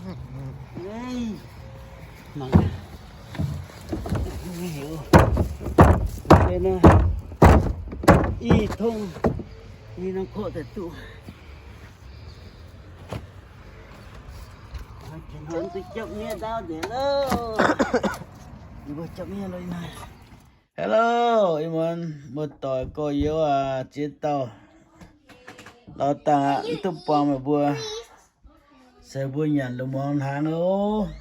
Mangc. Heuc i tong mingh norm koqv daaih duqv. Hnangv duqv japv miev ndaauv nzengc loh. Mbuo japv miev loh naaiv. Hello, ih muonz muoz-doic gorx-youz aac, ziex dauh lauh dangh aqv, mv duqv buangh meih mbuo. Se mbuo nyanc lungh muangx hnaangx oc.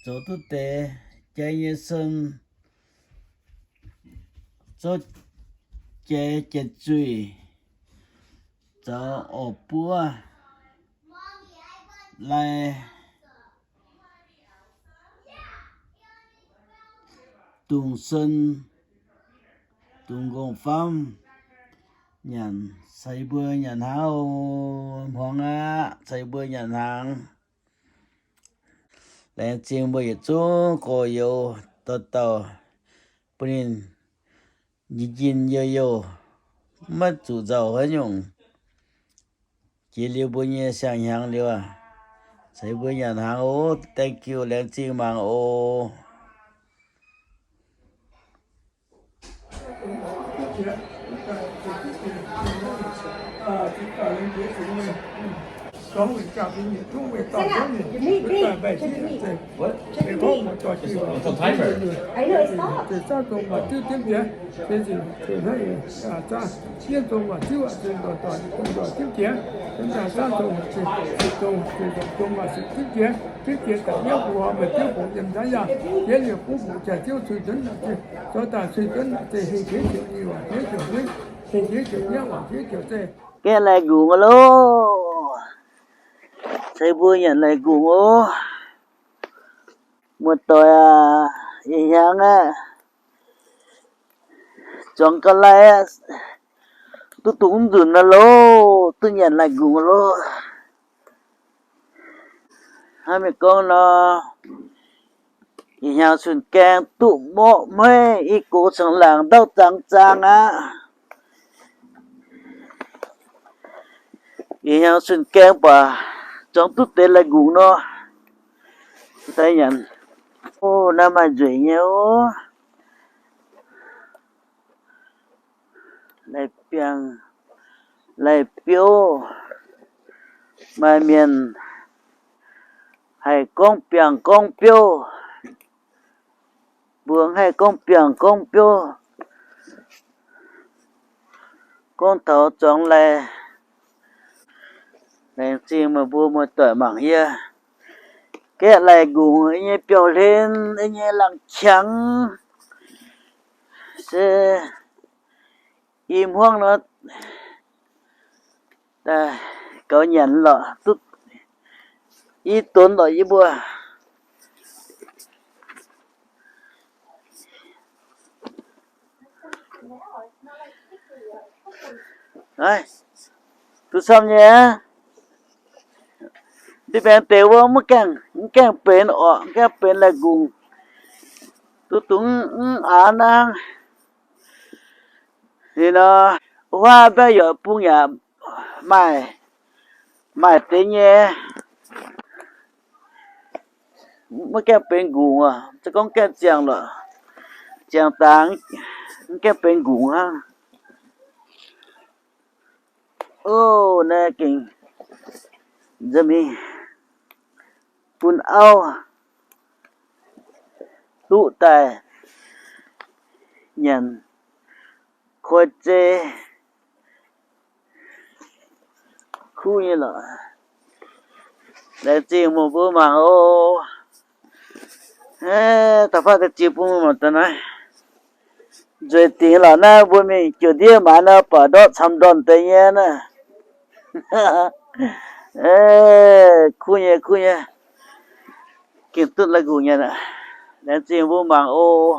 Zoux duqv deix jai nyei sen, zouv jai janx-zuiz, zoux orqc buov, lai dungz sen, dungz nqongh famv nyanc. Caux yie mbuo nyanc hnaangx oc. Hmuangx aqv, caux yie mbuo nyanc hnaangx. Laengz zingh mbuo yietc zungv gorx-youz dauh dauh bun ninh njien-njien youh youh, maiv zuqc nzauh haaix nyungc. Jiex liuz mbuo nyei siang-hnyangx liuz, caux yie mbuo nyanc hnaangx oc. Thank you, laengz zingh mangc oc. Gaeqv laih nqungx loh. Ceix mbuo nyanc laih nqungx oc. Muoz-doic aac, ih hnyangx aeqv, zuangx ga'naaiv lai aeqv, duqv dungx nzunc aqv loh, duqv nyanc laih nqungx loh. Hnangv mienh gorngv nor, ih hnyangx cun-gaeng duqv morqv hmeiv, i gox cangx laangc ndauv zaang zaang aqv. Ih hnyangx cun-gaeng baac zuangx duqv deix laih nqungx nor, daaih nyanc. O, naaiv maaih nzueic nyei oc. Laih biangh, laih biouv, maaih mienh haih gorngv biangh gorngv biouv. Mbuo haih gorngv biangh gorngv biouv, gorngv taux zuangx laih. Laengz zingh meih mbuo muoz-doic mangc yie gaeqv laih nqungx nyei biauv-hlen, nyei laangz qangx. Se i hmuangv nor, gaux nyanc lorqc, duqv i donx lorqc yie mbuo. Naaiv, duqv camv nyei. Ndin baengx deix wuov mv gaengh, mv gaengh benx orqc, mv gaengh benx laih nqungx. Duqv dungx mv aav nangv. Ninh nor, huaav mbaeqv yaac bung yaac maaih, maaih deix nyei. Mv gaengh benx nqungx oc. Se gorngv gaengh ziangh lorqc, ziangh dangx mv gaengh benx nqungx hnangv. O, naaiv gengh nza'mingh bun auv duqv daaih nyanc koi zei. Kuv nyei lorqc. Laengz zingh meih mbuo mangc oc. Da'faanh da'ziex bung mangc daaih naaiv. Nzueic dingc lorqc naaiv, mbuo mingh jiouc ndiev maaiz nor, baac ndortv camv ndorn deix nyei naaiv. Kuv nyei, kuv nyei. Gengh duqv lai nqungx nyei aqv. Laengz zingh mbuo mangc oc.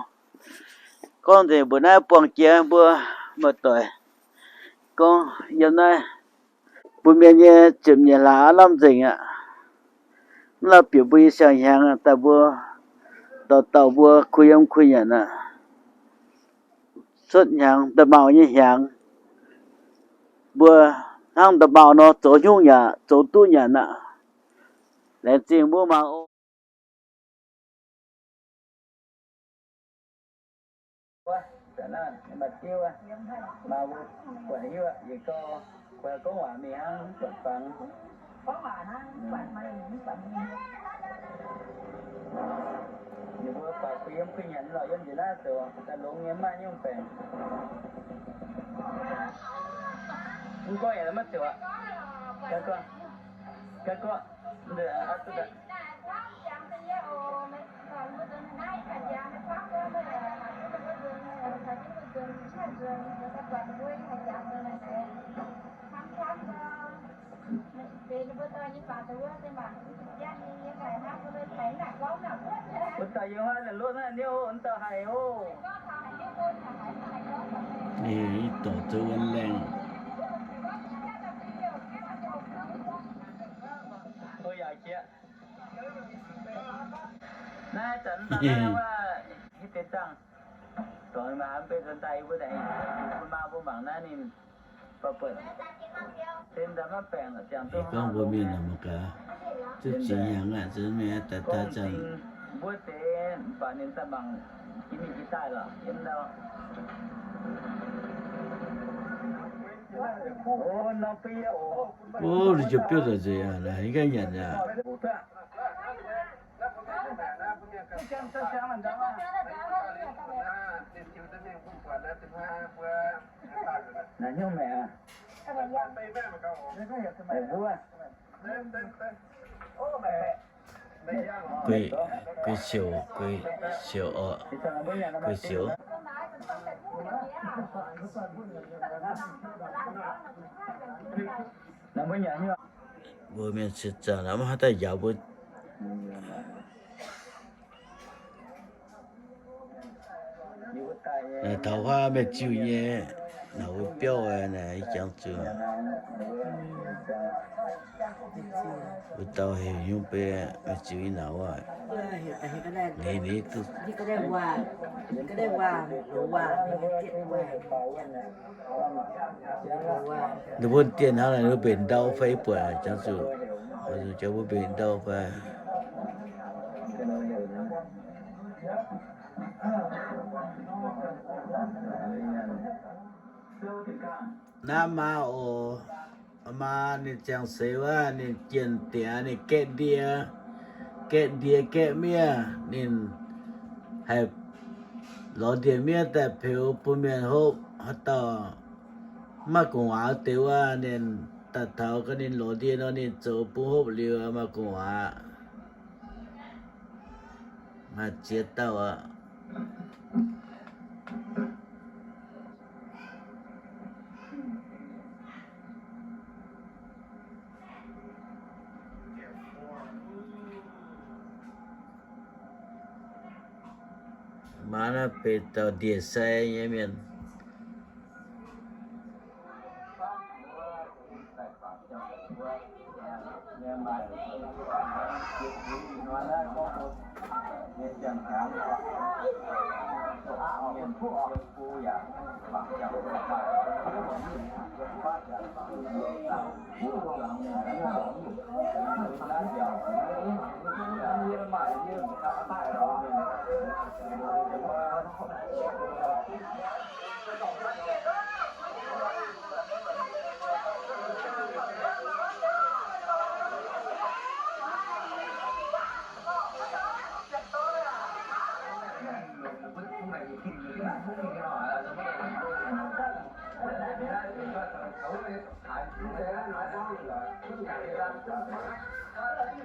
Gorngv nzengc mbuox naaiv buangh jiex mbuo muoz-doic. Gorngv yiem naaiv mbuo mienh nyei ziepc nyeic hlaax aav lamh nzengc aqv. Mv lauh bieqc mbuo nyei siang-hnyangx daaih mbuo dauh dauh mbuo kuh yiem kuh nyanc aqv. Cuotv hnyangx, da'maauh nyei hnyangx, mbuo Hnangv da'maauh nor, zoux nyungc yaac zoux duqv nyanc aqv. Laengz zingh mbuo mangc oc. Ninh mbuo baaux kuh yiem kuh nyanc lorqc, yiem njiec naaiv zoux daaih longx nyei, mv maaih nyungc baengc. Mv gorngv yaac maiv ziouc aqv. Ganh gorngv, ganh gorngv, Ninh ih dorc zoux wuon laengh. Naaiv zanc mv baac naaiv wuov hiuv deix zaangh, dorngx maaih haaix mv bei nzuonx daaih yie mbuo naaic, bun maa mbuo mangc naaiv ninh Gorngv mbuo mienh America zipv ziex hnyangx aqv, zipv mingh daaih taaih zanc. Ov, ninh ziouc biouv nzengc aqv, naaiv ganh nyanc aqv. Naaiv hnyouv maengc aqv. Maengc mbuo. Guei, guei siouc, guei siouc oc. Guei siouc. Mbuo mienh sieqv zanc mv haaix daaih njaaux mbuo. Naaic taux huaav mienh ziuh nyei, naaic wuov biauv naaic jangx zuqc. Wuov dauh heuc nyungc bei mienh ziuh nyei naaic wuov. Ninh, ninh duqv. Ninh mbuo dien hnangv naaic, ninh mbuo mbenc ndau fai buatc jangx zuqc, jangx mbuo mbenc ndau fai. Naaiv maa oc, maa ninh ziangh seix wuov, ninh jienh diex, ninh gaeqv ndie, gaeqv ndie gaeqv miev, ninh haih lorz ndie-miev daaih peux bun mienh hopv. Haaix dauh maiv gu'nguaaz deix wuov, ninh daaih taux gaax ninh lorz ndie nor, ninh zoux bun hopv liuz maaih gu'nguaaz. Maaih ziex dauh aqv. Maa naaiv benx dauh ndie-sai nyei mienh.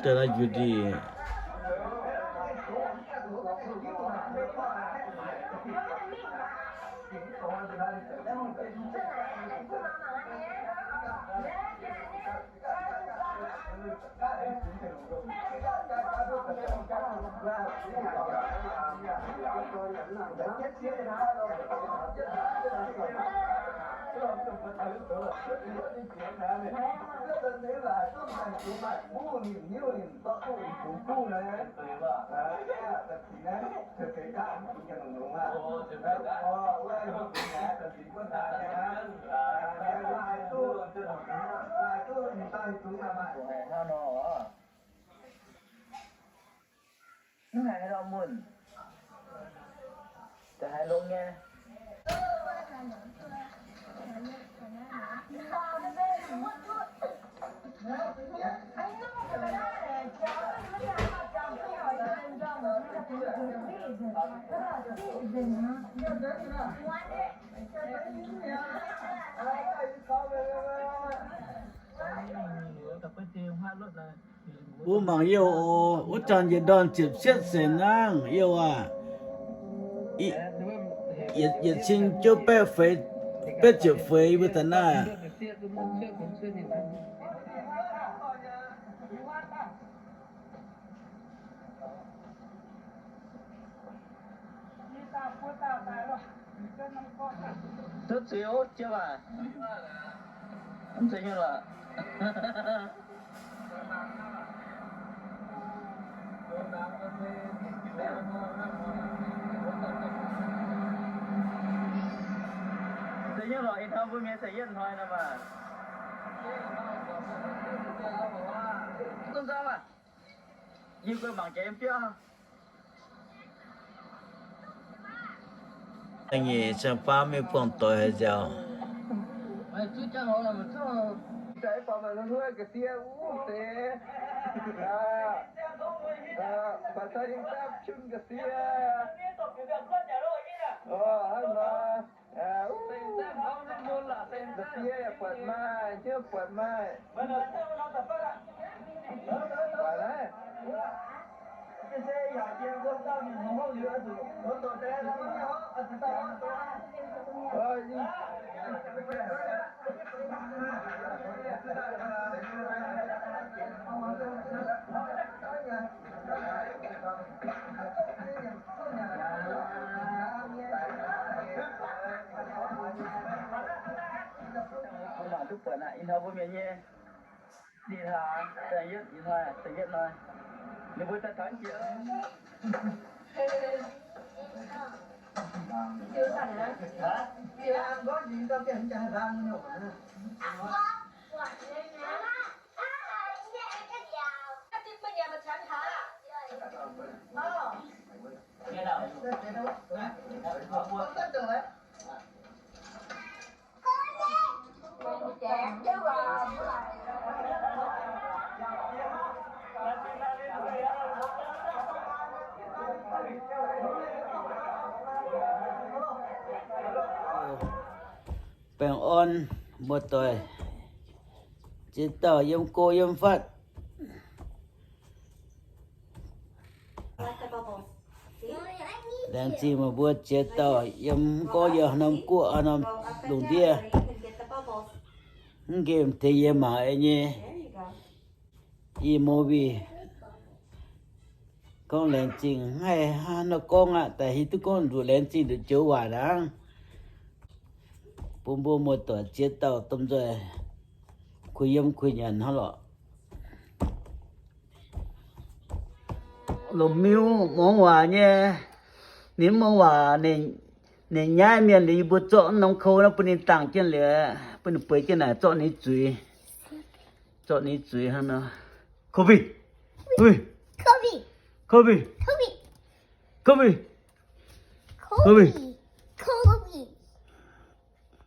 Daaih naaiv njuov ndie. Mv haiz haaix nor munc, haaix longx nyei. Wuov mangc youh oc, wuov zanc yietc ndorn ziepc cietv seix nangv youh aac. Yietc cin juov baeqv feix, betv ziepc feix mbuo daaih naaiv. Duqv zuiz ov, jiex waac. Mv zeiz nyei lorqc. Zeiz nyei lorqc, ih hnoi mbuo mienh se yietv hnoi nor maah. Dongh nzauh aac, yie mbuo mangc jiex biauv. Nyei cang-baav maiv buangh doic haaix nziaaux. Mangc duqv buatc aqv, ih hnoi mbuo mienh nyei. Ninh hlaax da'yietv, ih hnoi da'yietv hnoi. Ninh mbuo daaih taux jiex. Baengh orn muoz-doic, ziex dauh yiem go yiem fatv. Laengz zingh meih mbuo ziex dauh yiem gorngv yiem haaix norm guoqv, haaix norm lungh ndiev. Mv nqemh tengx yie mangc nyei e-movie. Gorngv laengz zingh mv haih hnangv nor gorngv aqv, daaih hiuv duqv gorngv nduqc laengz zingh nduqc joux waac hnangv. Bun mbuo muoz-doic ziex dauh domh nzoih kuh yiem kuh nyanc hnangv lorqc. Lomc miu muangx waac nyei, ninh mv muangx waac, ninh nyaiv mienh liuz yie mbuo zorqv norm kou naaiv bun ninh dangh jienv liuz, bun ninh bueix jienv naaic zorqv ninh zuiz, zorqv ninh zuiz hnangv nor. Kobe, Kobe, Kobe, Kobe, Kobe.